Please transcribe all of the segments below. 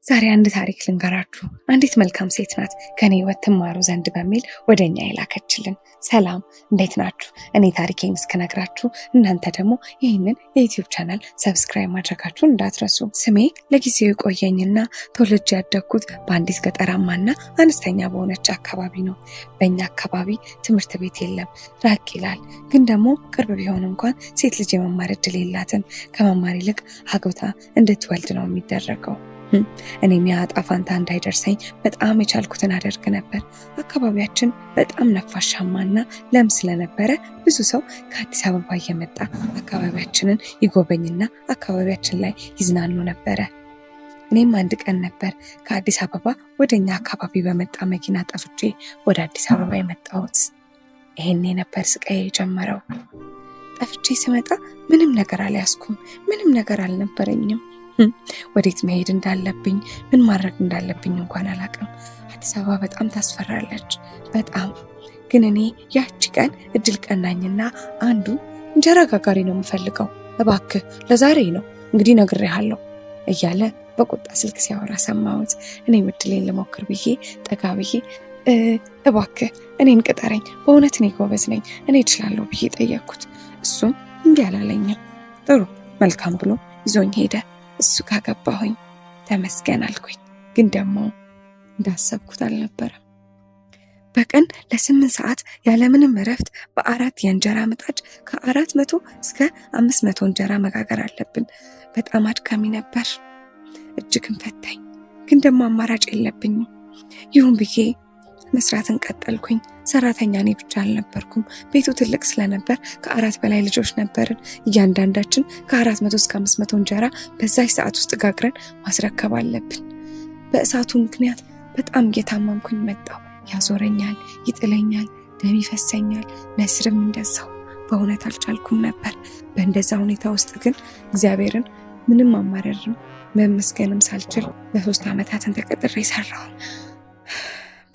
ዛሬ አንድ ታሪክ ልንገራችሁ። አንዲት መልካም ሴት ናት ከኔ ህይወት ትማሩ ዘንድ በሚል ወደ እኛ የላከችልን። ሰላም፣ እንዴት ናችሁ? እኔ ታሪኬን እስክነግራችሁ እናንተ ደግሞ ይህንን የ YouTube channel subscribe ማድረጋችሁን እንዳትረሱ። ስሜ ለጊዜው የቆየኝና ተወልጄ ያደግኩት በአንዲት ገጠራማና አነስተኛ በሆነች አካባቢ ነው። በእኛ አካባቢ ትምህርት ቤት የለም፣ ራቅ ይላል። ግን ደግሞ ቅርብ ቢሆን እንኳን ሴት ልጅ የመማር እድል የላትም። ከመማር ይልቅ አግብታ እንድትወልድ ነው የሚደረገው። እኔም ያ ዕጣ ፋንታ እንዳይደርሰኝ በጣም የቻልኩትን አደርግ ነበር። አካባቢያችን በጣም ነፋሻማና ለም ስለነበረ ብዙ ሰው ከአዲስ አበባ እየመጣ አካባቢያችንን ይጎበኝና አካባቢያችን ላይ ይዝናኑ ነበረ። እኔም አንድ ቀን ነበር ከአዲስ አበባ ወደ እኛ አካባቢ በመጣ መኪና ጠፍቼ ወደ አዲስ አበባ የመጣሁት። ይሄኔ ነበር ስቃዬ የጀመረው። ጠፍቼ ስመጣ ምንም ነገር አልያዝኩም። ምንም ነገር አልነበረኝም። ወዴት መሄድ እንዳለብኝ ምን ማድረግ እንዳለብኝ እንኳን አላውቅም። አዲስ አበባ በጣም ታስፈራለች፣ በጣም ግን እኔ ያቺ ቀን እድል ቀናኝና አንዱ እንጀራ ጋጋሪ ነው የምፈልገው፣ እባክህ ለዛሬ ነው እንግዲህ ነግሬሃለሁ እያለ በቁጣ ስልክ ሲያወራ ሰማሁት። እኔም እድሌን ልሞክር ብዬ ጠጋ ብዬ እባክህ እኔን ቅጠረኝ፣ በእውነት እኔ ጎበዝ ነኝ፣ እኔ እችላለሁ ብዬ ጠየቅኩት። እሱም እንዲህ አላለኝም። ጥሩ መልካም ብሎ ይዞኝ ሄደ። እሱ ጋር ገባሁኝ። ተመስገን አልኩኝ። ግን ደግሞ እንዳሰብኩት አልነበረም። በቀን ለ8 ሰዓት ያለምንም እረፍት በ4 የእንጀራ ምጣድ ከ400 እስከ 500 እንጀራ መጋገር አለብን። በጣም አድካሚ ነበር፣ እጅግም ፈታኝ። ግን ደግሞ አማራጭ የለብኝም። ይሁን ብዬ መስራትን ቀጠልኩኝ። ሰራተኛ እኔ ብቻ አልነበርኩም። ቤቱ ትልቅ ስለነበር ከ4 በላይ ልጆች ነበርን። እያንዳንዳችን ከ400 እስከ 500 እንጀራ በዛች ሰዓት ውስጥ ጋግረን ማስረከብ አለብን። በእሳቱ ምክንያት በጣም እየታመምኩኝ መጣሁ። ያዞረኛል፣ ይጥለኛል፣ ደም ይፈሰኛል። ነስርም እንደዛው። በእውነት አልቻልኩም ነበር። በእንደዛ ሁኔታ ውስጥ ግን እግዚአብሔርን ምንም ማማረርም መመስገንም ሳልችል ለ3 ዓመታትን ተቀጥሬ ሰራሁ።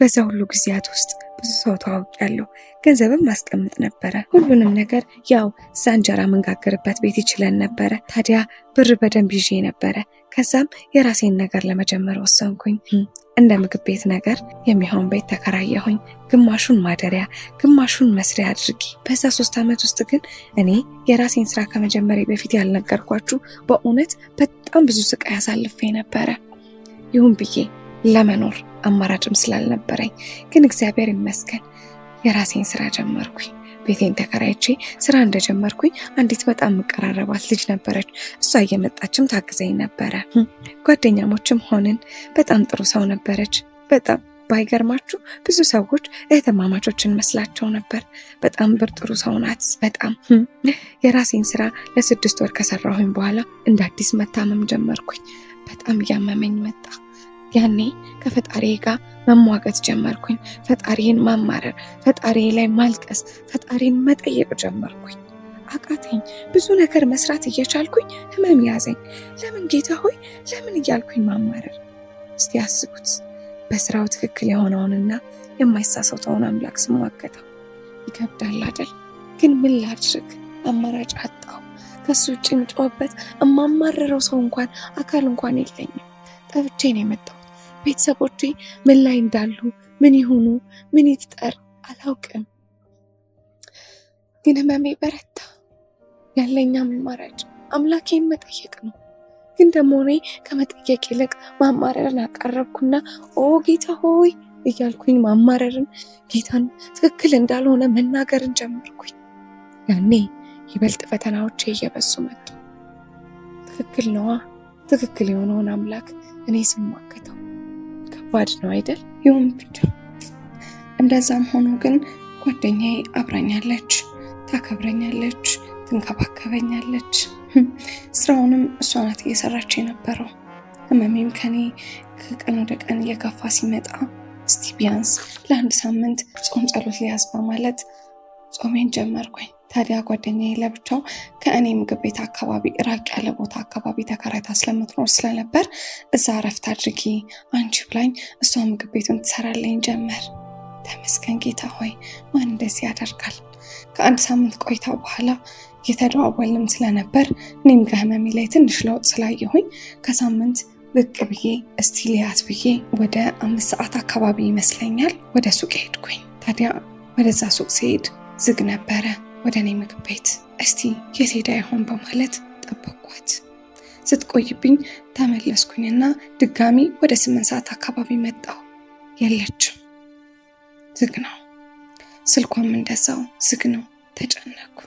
በዛ ሁሉ ጊዜያት ውስጥ ብዙ ሰው ተዋውቂያለሁ። ገንዘብም ማስቀምጥ ነበረ። ሁሉንም ነገር ያው እዛ እንጀራ መንጋገርበት ቤት ይችለን ነበረ። ታዲያ ብር በደንብ ይዤ ነበረ። ከዛም የራሴን ነገር ለመጀመር ወሰንኩኝ። እንደ ምግብ ቤት ነገር የሚሆን ቤት ተከራየሁኝ። ግማሹን ማደሪያ ግማሹን መስሪያ አድርጌ። በዛ 3 ዓመት ውስጥ ግን እኔ የራሴን ስራ ከመጀመሬ በፊት ያልነገርኳችሁ በእውነት በጣም ብዙ ስቃይ አሳልፌ ነበረ። ይሁን ብዬ ለመኖር አማራጭም ስላልነበረኝ ግን እግዚአብሔር ይመስገን የራሴን ስራ ጀመርኩኝ። ቤቴን ተከራይቼ ስራ እንደጀመርኩኝ አንዲት በጣም የምቀራረባት ልጅ ነበረች። እሷ እየመጣችም ታግዘኝ ነበረ። ጓደኛሞችም ሆንን። በጣም ጥሩ ሰው ነበረች። በጣም ባይገርማችሁ ብዙ ሰዎች እህትማማቾችን መስላቸው ነበር። በጣም ጥሩ ሰው ናት። በጣም የራሴን ስራ ለ6 ወር ከሰራሁኝ በኋላ እንደ አዲስ መታመም ጀመርኩኝ። በጣም እያመመኝ መጣ። ያኔ ከፈጣሪ ጋር መሟገት ጀመርኩኝ። ፈጣሪን ማማረር፣ ፈጣሪ ላይ ማልቀስ፣ ፈጣሪን መጠየቅ ጀመርኩኝ። አቃተኝ። ብዙ ነገር መስራት እየቻልኩኝ ህመም ያዘኝ። ለምን ጌታ ሆይ ለምን እያልኩኝ ማማረር። እስቲ አስቡት፣ በስራው ትክክል የሆነውንና የማይሳሳተውን አምላክ ስሟገተው ይከብዳል አይደል? ግን ምን ላድርግ? አማራጭ አጣሁ። ከሱ ውጭ የምጮህበት እማማረረው ሰው እንኳን አካል እንኳን የለኝም። ጠፍቼ ነው የመጣሁት። ቤተሰቦቼ ምን ላይ እንዳሉ ምን ይሁኑ ምን ይፍጠር አላውቅም። ግን ህመሜ በረታ። ያለኝ አማራጭ አምላኬን መጠየቅ ነው። ግን ደግሞ እኔ ከመጠየቅ ይልቅ ማማረርን አቀረብኩና ኦ ጌታ ሆይ እያልኩኝ ማማረርን፣ ጌታን ትክክል እንዳልሆነ መናገርን ጀመርኩኝ። ያኔ ይበልጥ ፈተናዎቼ እየበዙ መጡ። ትክክል ነዋ። ትክክል የሆነውን አምላክ እኔ ስሟገተው ከባድ ነው አይደል? ይሁን ብቻ። እንደዛም ሆኖ ግን ጓደኛዬ አብራኛለች፣ ታከብረኛለች፣ ትንከባከበኛለች። ስራውንም እሷ ናት እየሰራች የነበረው። ህመሜም ከኔ ከቀን ወደ ቀን እየከፋ ሲመጣ እስቲ ቢያንስ ለ1 ሳምንት ጾም ጸሎት ሊያዝ በማለት ጾሜን ጀመርኩኝ። ታዲያ ጓደኛዬ ለብቻው ከእኔ ምግብ ቤት አካባቢ ራቅ ያለ ቦታ አካባቢ ተከራይታ ስለምትኖር ስለነበር እዛ እረፍት አድርጊ አንቺ ብላኝ እሷ ምግብ ቤቱን ትሰራለኝ ጀመር። ተመስገን ጌታ ሆይ ማን እንደዚህ ያደርጋል? ከ1 ሳምንት ቆይታ በኋላ እየተደዋወልንም ስለነበር እኔም ከህመሜ ላይ ትንሽ ለውጥ ስላየሁኝ ከሳምንት ብቅ ብዬ እስቲ ሊያት ብዬ ወደ 5 ሰዓት አካባቢ ይመስለኛል ወደ ሱቅ ሄድኩኝ። ታዲያ ወደዛ ሱቅ ስሄድ ዝግ ነበረ። ወደ እኔ ምግብ ቤት እስቲ የት ሄዳ ይሆን በማለት ጠበቅኳት። ስትቆይብኝ ተመለስኩኝና ድጋሚ ወደ 8 ሰዓት አካባቢ መጣሁ። የለችም፣ ዝግ ነው። ስልኳም እንደዛው ዝግ ነው። ተጨነኩ።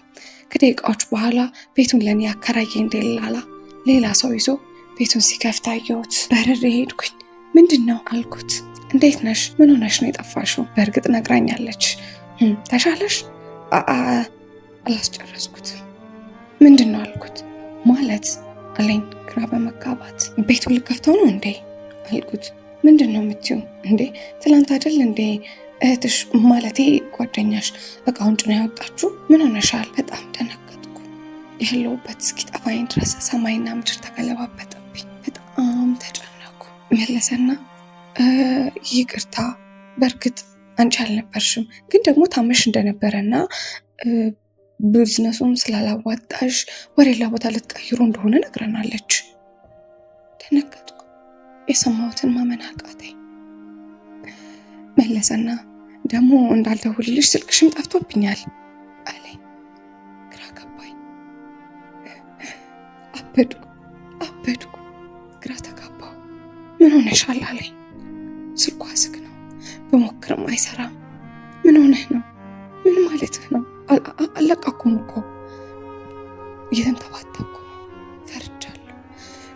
ከደቂቃዎች በኋላ ቤቱን ለኔ ያከራየኝ ደላላ ሌላ ሰው ይዞ ቤቱን ሲከፍት አየሁት። በርሬ ሄድኩኝ። ምንድን ነው አልኩት። እንዴት ነሽ? ምን ሆነሽ ነው የጠፋሽው? በእርግጥ ነግራኛለች። ተሻለሽ? አላስጨረስኩትም። ምንድን ነው አልኩት። ማለት አለኝ ግራ በመጋባት። ቤቱን ልከፍተው ነው እንዴ አልኩት። ምንድን ነው የምትይው እንዴ? ትላንት አይደል እንዴ እህትሽ ማለቴ ጓደኛሽ እቃውን ጭና ያወጣችሁ? ምን ሆነሻል? በጣም ደነገጥኩ። ያለሁበት እስኪጠፋኝ ድረስ ሰማይና ምድር ተገለባበጠብኝ። በጣም ተጨነኩ። መለሰና ይቅርታ፣ በእርግጥ አንቺ አልነበርሽም፣ ግን ደግሞ ታመሽ እንደነበረና ቢዝነሱም ስላላዋጣሽ ወደ ሌላ ቦታ ልትቀይሩ እንደሆነ ነግረናለች። ደነገጥኩ። የሰማሁትን ማመን አቃተኝ። መለሰና ደግሞ እንዳልደውልልሽ ስልክሽም ጠፍቶብኛል አለኝ። ግራ ገባኝ። አበድኩ አበድኩ። ግራ ተጋባሁ። ምን ሆነሻል አለኝ። ስልኳ ዝግ ነው፣ ብሞክርም አይሰራም። ምን ሆነህ ነው? ምን ማለትህ ነው? አለቃኩም እኮ። እየተንተባተብኩ ነው። ፈርቻለሁ፣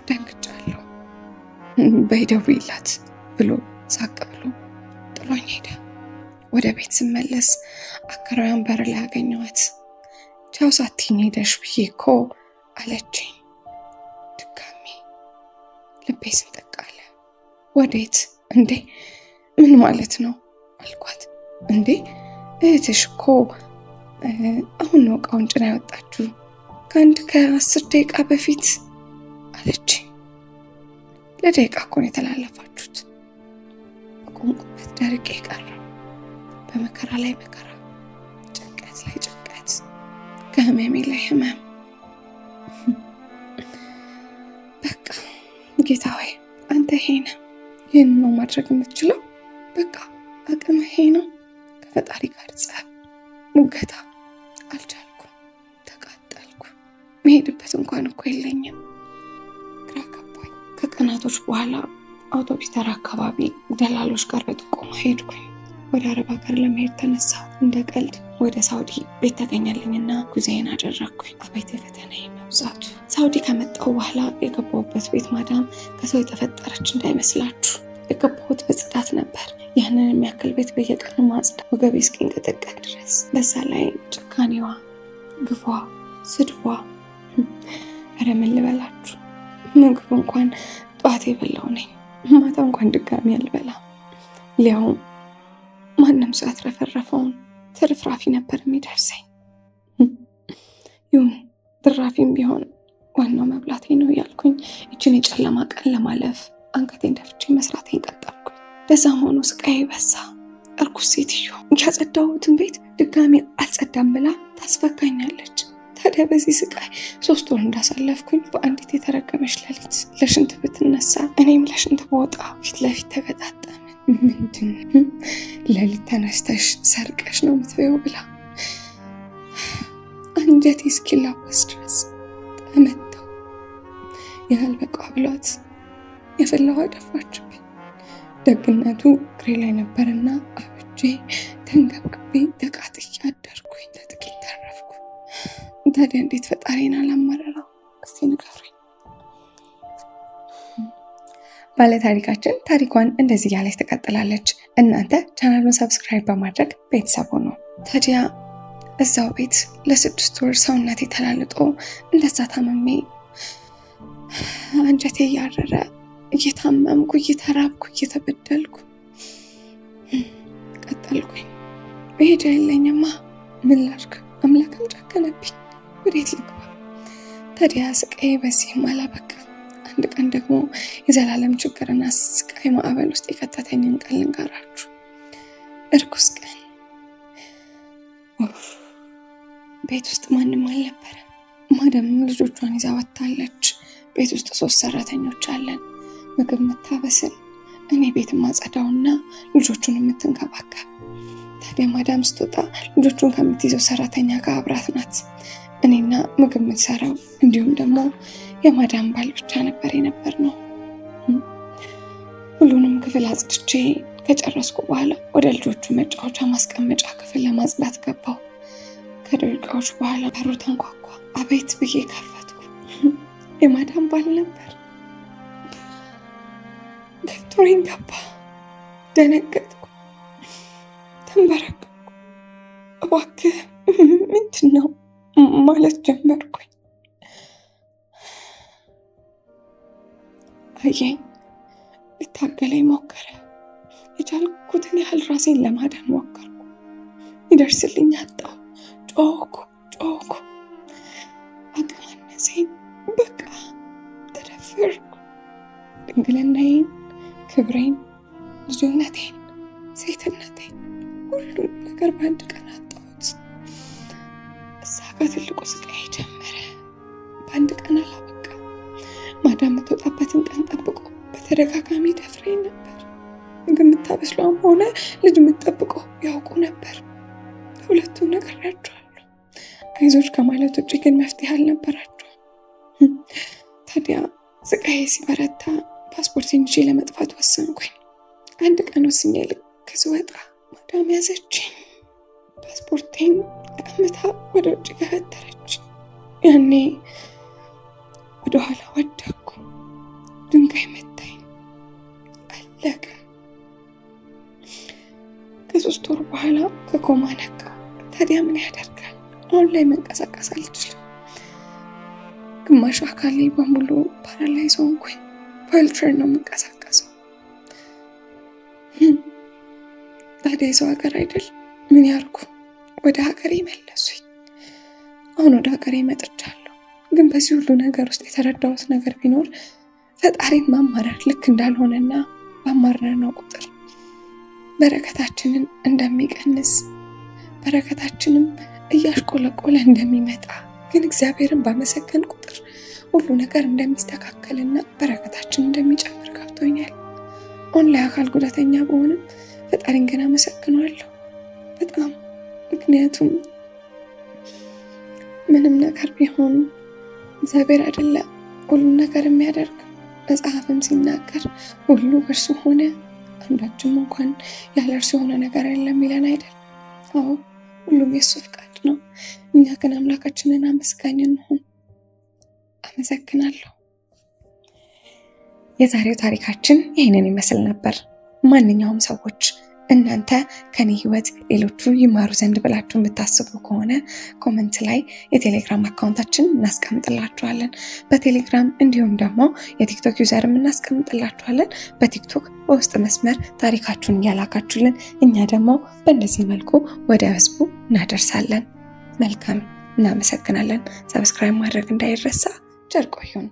ደንግጫለሁ። በይ ደውይላት ብሎ ሳቅ ብሎ ጥሎኝ ሄደ። ወደ ቤት ስመለስ አከራዋን በር ላይ አገኘኋት። ቻው ሳትይኝ ሄደሽ ብዬ እኮ አለችኝ። ድጋሚ ልቤ ስንጥቅ አለ። ወዴት እንዴ? ምን ማለት ነው አልኳት። እንዴ እህትሽ እኮ አሁን ነው እቃውን ጭና ያወጣችሁ ከአንድ ከ10 ደቂቃ በፊት አለችኝ። ለደቂቃ እኮ ነው የተላለፋችሁት። በቆምኩበት ደርቄ ቀረሁ። በመከራ ላይ መከራ፣ ጭንቀት ላይ ጭንቀት፣ ከህመሜ ላይ ህመም። በቃ ጌታ ሆይ አንተ ይሄ ነህ፣ ይህን ነው ማድረግ የምትችለው። በቃ አቅም ይሄ ነው። ከፈጣሪ ጋር ጸብ፣ ሙገታ አልቻልኩም። ተቃጠልኩ። መሄድበት እንኳን እኮ የለኝም። ግራ ገባኝ። ከቀናቶች በኋላ አውቶቡስ ተራ አካባቢ ደላሎች ጋር በጥቆማ ሄድኩኝ። ወደ አረብ ሀገር ለመሄድ ተነሳሁ። እንደ ቀልድ ወደ ሳውዲ ቤት ተገኘልኝና ጉዞዬን አደረግኩኝ። አቤት የፈተናዬ መብዛቱ! ሳውዲ ከመጣሁ በኋላ የገባሁበት ቤት ማዳም ከሰው የተፈጠረች እንዳይመስላችሁ። የገባሁት በጽዳት ነበር። ያንን የሚያክል ቤት በየቀኑ ማጽዳት ወገቤ እስኪንቀጠቀጥ ድረስ። በዛ ላይ ጭካኔዋ፣ ግፏ፣ ስድቧ፣ ኧረ ምን ልበላችሁ። ምግብ እንኳን ጠዋት የበላው ነኝ፣ ማታ እንኳን ድጋሚ አልበላም። ሊያውም ማንም ሰው ያትረፈረፈውን ትርፍራፊ ነበር የሚደርሰኝ። ይሁን ትራፊም ቢሆን ዋናው መብላቴ ነው እያልኩኝ ይችን የጨለማ ቀን ለማለፍ አንገቴን ደፍቼ መስራቴን ቀጠልኩኝ። በዛም ሆኖ ስቃዬ በዛ። እርኩስ ሴትዮ ያጸዳሁትን ቤት ድጋሚ አልጸዳም ብላ ታስፈካኛለች። ታዲያ በዚህ ስቃይ 3 ወር እንዳሳለፍኩኝ በአንዲት የተረገመች ሌሊት ለሽንት ብትነሳ እኔም ለሽንት ብወጣ ፊት ለፊት ተገጣጠምን። ምንድን ሌሊት ተነስተሽ ሰርቀሽ ነው የምትበይው ብላ አንጀቴ እስኪላወስ ድረስ ተመታሁ። ያልበቃ ብሏት የፈላ ውሃ ደፋችብኝ። ደግነቱ እግሬ ላይ ነበርና አብጄ ተንገብግቤ ተቃጥዬ አደርኩኝ። ለጥቂት ተረፍኩ። ታዲያ እንዴት ፈጣሪን አላማረረው? እስቲ ንገሩኝ። ባለታሪካችን ታሪኳን እንደዚህ እያለች ትቀጥላለች። እናንተ ቻናሉን subscribe በማድረግ ቤተሰብ ሁኑ። ታዲያ እዛው ቤት ለ6 ወር ሰውነቴ ተላልጦ እንደዛ ታመሜ አንጀቴ እያረረ እየታመምኩ እየተራብኩ እየተበደልኩ ቀጠልኩኝ። መሄጃ የለኝማ፣ ምን ላድርግ? አምላክም ጨከነብኝ። ወዴት ልግባ? ታዲያ ስቃዬ በዚህም አላበቃም። አንድ ቀን ደግሞ የዘላለም ችግርና ስቃይ ማዕበል ውስጥ የከተተኝን ቀን ልንገራችሁ። እርኩስ ቀን። ቤት ውስጥ ማንም አልነበረም። ማዳምም ልጆቿን ይዛ ወጥታለች። ቤት ውስጥ 3 ሰራተኞች አለን። ምግብ የምታበስል፣ እኔ ቤት ማጸዳውና ልጆቹን የምትንከባከብ። ታዲያ ማዳም ስትወጣ ልጆቹን ከምትይዘው ሰራተኛ ጋር አብራት ናት። እኔና ምግብ የምትሰራው እንዲሁም ደግሞ የማዳም ባል ብቻ ነበር የነበር ነው። ሁሉንም ክፍል አጽድቼ ከጨረስኩ በኋላ ወደ ልጆቹ መጫወቻ ማስቀመጫ ክፍል ለማጽዳት ገባሁ። ከደቂቃዎች በኋላ በሩ ተንኳኳ። አቤት ብዬ ከፈትኩ። የማዳም ባል ነበር። ገፍትሮኝ ገባ። ደነገጥኩ፣ ተንበረከኩ። እባክህ ምንድን ነው ማለት ጀመርኩኝ። አየኝ፣ ሊታገለኝ ሞከረ። የቻልኩትን ያህል ራሴን ለማዳን ሞከርኩ። ይደርስልኝ አጣሁ። ጮኩ ጮኩ፣ አቅም አነሰኝ። በቃ ተደፈርኩ። ድንግልናዬን፣ ክብሬን፣ ልጅነቴን፣ ሴትነቴን፣ ሁሉንም ነገር በአንድ ቀን አጣሁት። እዛ ጋር ትልቁ ስቃይ ጀመረ። በአንድ ቀን አላበቃ። ማዳም የምትወጣበትን ቀን ጠብቆ በተደጋጋሚ ደፍረኝ ነበር። ምግብ የምታበስሏም ሆነ ልጅ የምትጠብቀው ያውቁ ነበር። ሁለቱም ነግሬያቸዋለሁ። አይዞች ከማለት ውጭ ግን መፍትሄ አልነበራቸውም። ታዲያ ስቃዬ ሲበረታ ፓስፖርቴን ይዤ ለመጥፋት ወሰንኩኝ። አንድ ቀን ወስኜ ልክ ስወጣ ማዳም ያዘችኝ። ፓስፖርቴን ቀምታ ወደ ውጭ ገፈተረች። ያኔ ወደኋላ ወደኩ። ድንጋይ መታኝ። አለቀ። ከ3 ወር በኋላ ከኮማ ነቃሁ። ታዲያ ምን ያደርጋል፣ አሁን ላይ መንቀሳቀስ አልችልም። ግማሽ አካሌ በሙሉ paralyze ሆንኩኝ። በዊልቸር ነው የምንቀሳቀሰው። ታዲያ የሰው ሀገር አይደል፣ ምን ያርጉ? ወደ ሀገሬ መለሱኝ። አሁን ወደ ሀገሬ መጥቻለሁ። ግን በዚህ ሁሉ ነገር ውስጥ የተረዳሁት ነገር ቢኖር ፈጣሪን ማማረር ልክ እንዳልሆነና ባማረርነው ቁጥር በረከታችንን እንደሚቀንስ፣ በረከታችንም እያሽቆለቆለ እንደሚመጣ፣ ግን እግዚአብሔርን ባመሰገን ቁጥር ሁሉ ነገር እንደሚስተካከልና በረከታችን እንደሚጨምር ገብቶኛል። አሁን ላይ አካል ጉዳተኛ በሆንም ፈጣሪን ግን አመሰግነዋለሁ በጣም። ምክንያቱም ምንም ነገር ቢሆን እግዚአብሔር አይደለ ሁሉን ነገር የሚያደርግ። መጽሐፍም ሲናገር ሁሉ በእርሱ ሆነ፣ አንዳችም እንኳን ያለ እርሱ የሆነ ነገር የለም ይለን አይደል? አዎ ሁሉም የእሱ ፍቃድ ነው። እኛ ግን አምላካችንን አመስጋኝ እንሁን። አመሰግናለሁ። የዛሬው ታሪካችን ይህንን ይመስል ነበር። ማንኛውም ሰዎች እናንተ ከኔ ህይወት ሌሎቹ ይማሩ ዘንድ ብላችሁ የምታስቡ ከሆነ comment ላይ የቴሌግራም account ኣችን እናስቀምጥላችኋለን። በቴሌግራም እንዲሁም ደግሞ የቲክቶክ user ም እናስቀምጥላችኋለን። በቲክቶክ በውስጥ መስመር ታሪካችሁን እያላካችሁልን እኛ ደግሞ በእንደዚህ መልኩ ወደ ህዝቡ እናደርሳለን። መልካም፣ እናመሰግናለን። Subscribe ማድረግ እንዳይረሳ። ቸር ቆዩን።